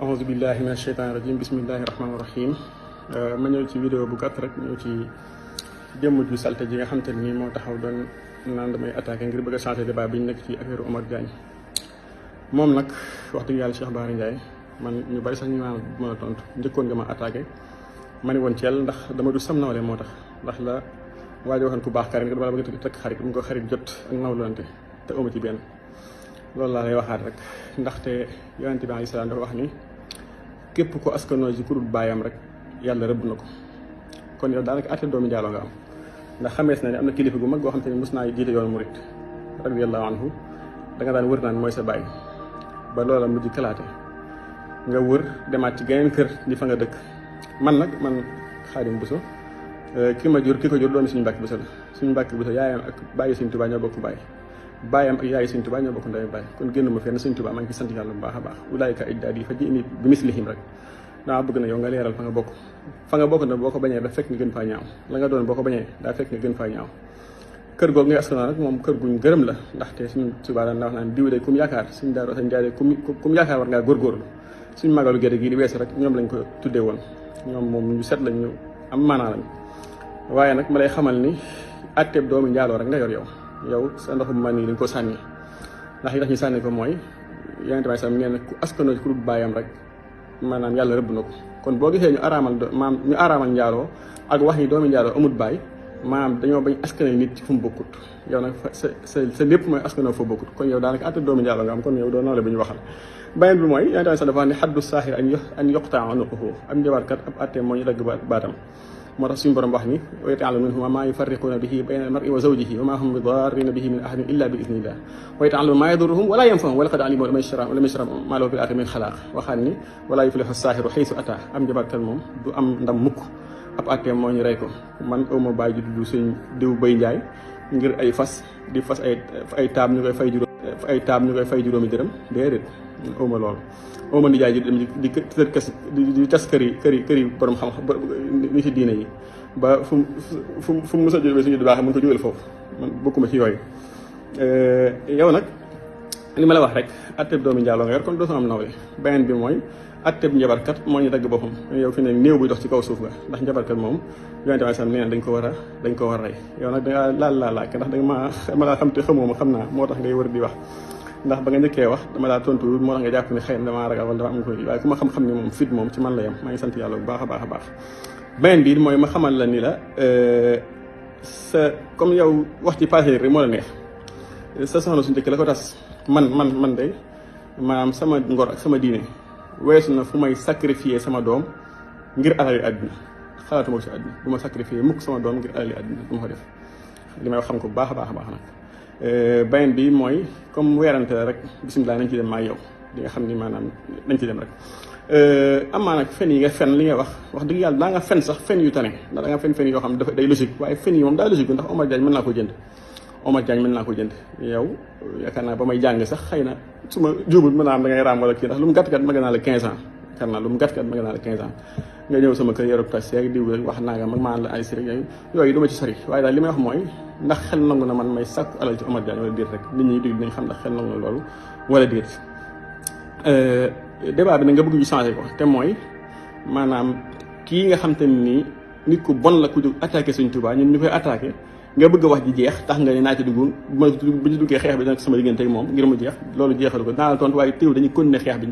auzu billahi min asheytaani rajim bismillahi rahmaani rahim ma ñëw ci vidéo bu gàtt rek ñëw ci jëmm ju salte ji nga xam te nii moo taxaw doon naan damay attaqué ngir bëgg a changé débat bi ñu nekk ci affaire Omar Diagne. moom nag wax dëgg yàlla Cheikh Bara Ndiaye man ñu bari sax ñu naan bu mën a tontu njëkkoon nga ma attaqué ma ne woon ci yàlla ndax dama du sam nawle moo tax ndax la waajo waxoon ku baax karim nga dama la bëgg a takk xarit mu ko xarit jot ak nawlante te uma ci benn loolu laa lay waxaat rek ndaxte yonente bi alayhi salaam dafa wax ni képp ko askanoo ci kurut baayam rek yàlla rëbb na ko kon yow daanaka atte doomi njaaloo nga am ndax xamees na ne am na kilifa gu mag goo xam te ne mos naa jiite yoonu murit radiyallahu anhu da nga daan wër naan mooy sa baay ba loola mujj kalaate nga wër demaat ci geneen kër di fa nga dëkk man Xaadim Buso ki ma jur ki ko jur doomi suñu Mbàkke Buso la suñu Mbàkke Buso yaayam ak bàyyi Sëñ Tuubaa ñoo bokk baay baayam ak yaayi Sëñ Tuubaa ñoo bokk ndey baay kon génn ma fenn Sëñ Tuubaa maa ngi ci sant yàlla bu baax a baax ulaayika ajdaadi fa ji'ni bi mislihim rek dama bëgg na yow nga leeral fa nga bokk na boo ko bañee da fekk nga gën faa ñaaw la nga doon boo ko bañee daa fekk nga gën faa ñaaw kër googu ngay askanoo nag moom kër guñ gërëm la ndaxte Sëñ Tuubaa daan wax naan diw de kum yaakaar suñ daaroo sañ jaay de kum yaakaar war ngaa góorgóorlu suñ magalu gerte gii di weesu rek ñoom lañ ko tuddee woon ñoom moom ñu set lañ ñu am maanaa lañ waaye nag ma lay xamal ni atteeb doomi njaaloo rek nga yor yow sa ndoxum man nii dañ ko sànni ndax li tax ñu sànni ko mooy yonent bi sam nee na ku askanoo ci ku dul baayam rek maanaam yàlla rëbb na ko kon boo gisee ñu araamal njaaloo ak wax ni doomi njaaloo amut baay maanaam dañoo bañ askanal nit ci fu mu bokkut yow nag sa lépp mooy askanoo fa bokkut kon yow daanaka atte doomi njaaloo nga am kon yow doo nawle bu ñu waxal beneen bi mooy yonent bi sax dafa wax ne xaddu saaxir an yuqtaa unuquhu am njabarkat ab atte moo ñu dagg baatam moo tax suñu borom wax ni wa yata'allamu minhum maa yufarriquuna bihi bayna al-mar'i wa zawjihi wa maa hum bi daarriina bihi min ahadin illa bi idnillah wa yata'allamu maa yadurruhum wa laa yanfa'uhum wa laqad alimu liman ishtarahu maa lahu fil aaxirati min xalaaq waxaat ni wa laa yuflihu as-saaxiru xaysu ataa am njabarkat moom du am ndam mukk ab atteem moo ñu rey ko man awma bàyyi ji dudd suñ diw Bay Njaay ngir ay fas di fas ay taab ñu koy fay juróomi dërëm déedéet awma loolu awma nijaay ji dem di tas këri borom xam-xam ni si diine yi ba fu mu mos a jógee suñu du baax mun ko jógal foofu man bokkuma ci yooyu yow nag li ma la wax rek atteb doomi njaaloo nga yor kon doo am nawle beneen bi mooy atteb njabarkat moo ñu dagg boppam yow fi ne néew buy dox ci kaw suuf nga ndax njabarkat moom yonente bi sam nee na dañ ko war a rey yow nag dangaa laalaake ndax dama laa xam te xamoo ma xam naa moo tax ngay wër di wax ndax ba nga njëkkee wax dama laa tontu moo tax nga jàpp ne xëy na damaa ragal wala dama am ko waaye ku ma xam-xam ne moom fit moom ci man la yem maa ngi sant yàlla bu baax a baax beneen bi mooy ma xamal la ni la sa comme yow wax ci passé rek moo la neex sa soxna su njëkk la ko tas man de maanaam sama ngor ak sama diine weesu na fu may sacrifier sama doom ngir alali àdduna xalaatuma ko si àdduna du ma sacrifier mukk sama doom ngir alali àdduna du ma ko def li may wax xam ko bu baax a baax nag beneen bi mooy comme weerante la rek bisimilah nañ ci dem maa yow di nga xam ni maanaam nañ ci dem rek amaa nag fen yi nga fen li nga wax dëgg yàlla daa nga fen sax fen yu tane ndax da nga fen yoo xam ne dafa day logique waaye fen yi moom daa logique ndax Omar Diagne mën naa ko jënd yow yaakaar naa ba may jàng sax xëy na su ma juubul mën naa am da ngay raam wala kii ndax lu mu gàtt-gàtt ma gën naa la 15 ans yaakaar naa lu mu gàtt-gàtt ma gën naa la 15 ans nga ñëw sama kër yorub taxi ak diw rek wax naa nga mag maan la ay si rek yooyu du ma ci sori waaye daal li may wax mooy ndax xel nangu na man may sàkku alal ci Omar Diagne wala déet rek nit ñi dégg dinañ xam ndax xel nangu na loolu wala déet débat bi nag nga bëgg ñu changé ko te mooy maanaam kii nga xam te nii nit ku bon la ku jóg attaqué Sëñ Tuubaa ñun ñu koy attaqué nga bëgg a wax ji jeex tax nga ne naa ci dugg bu ñu duggee xeex bi dana sama diggante ak moom ngir mu jeex loolu jeexalu ko naa la tontu waaye teew dañuy continuer xeex bi